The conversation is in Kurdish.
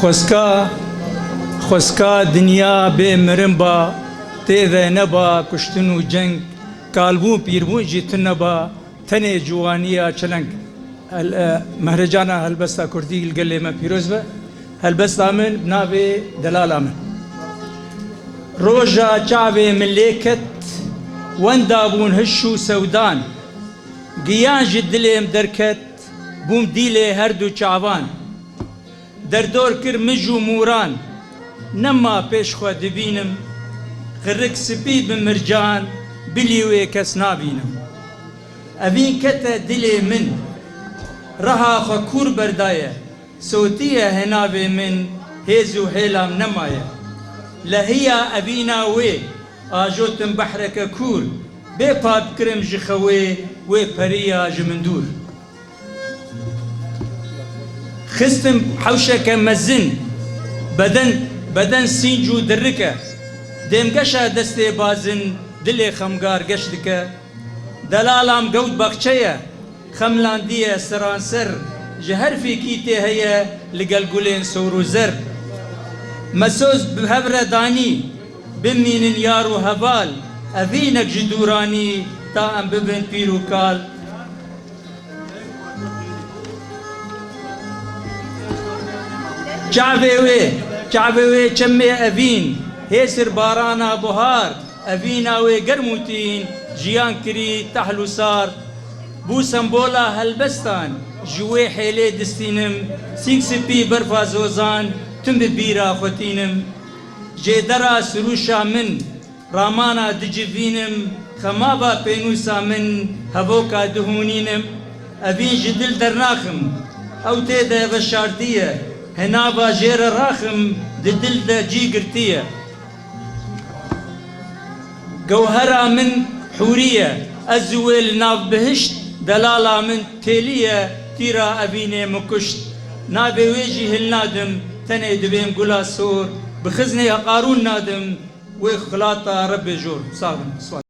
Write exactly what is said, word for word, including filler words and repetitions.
Xwezka, xwezka dinya bê mirin ba, tê de neba kuştin û ceng, kalbûn pîrbûn jî tune ba, tenê ciwaniya çileng. Hel-, e, Mehricana helbesta kurdî li gelê me pîroz be. Helbesta min bi navê Delala min. Roja çavê min lê ket, wenda bûn hiş û sewdan. Giyan ji dilê min derket, bûm dîlê her du çavan. Derdor kir mij û mûran, nema pêş xwe dibînim. Qirik spî bi mircan, bilî wê kes nabînim. Evîn kete dilê min, reha xwe kûr berdaye. Sotiye henavê min, hêz û hêlam nemaye. Lehiya evîna wê, ajotin behreke kûr. Bê pa bikirim ji xewê, wê periya ji min dûr. Xistim hewşeke mezin, beden, beden sînc û dirik e. Dêmgeşa destê bazin, dilê xemgar geş dike. Delalam gewt baxçe ye, xemlandiye seranser, ji her fêkî tê heye li gel gulên sor û zer. Me soz bi hev re danî, bimînin yar û heval, evînek ji dûranî, ta em bibin pîr û kal. Çavê wê, çavê wê çemê evîn, hêsir barana buhar, evîna wê germ û tîn, jiyan kirî tehl û sar. Bû sembola helbestan, ji wê hêlê distînim, sîng spî berfa zozan, tim bi bîra xwe tînim. Jêdera sirûşa min, ramana dicivînim, xemava pênûsa min, hevoka dihûnînim. Evîn ji dil dernaxim, ew tê de veşartî ye, hinava jê re raxim, di dil de cî girtî ye. Gewhera min hûrî ye, ez û wê li nav bihişt, delala min têlî ye, tîra evînê min kuşt. Navê wê jî hilnadim, tenê divêm gula sor, bi xiznê Qarûn nadim, wê xilata Rebbê jor. Sax bin.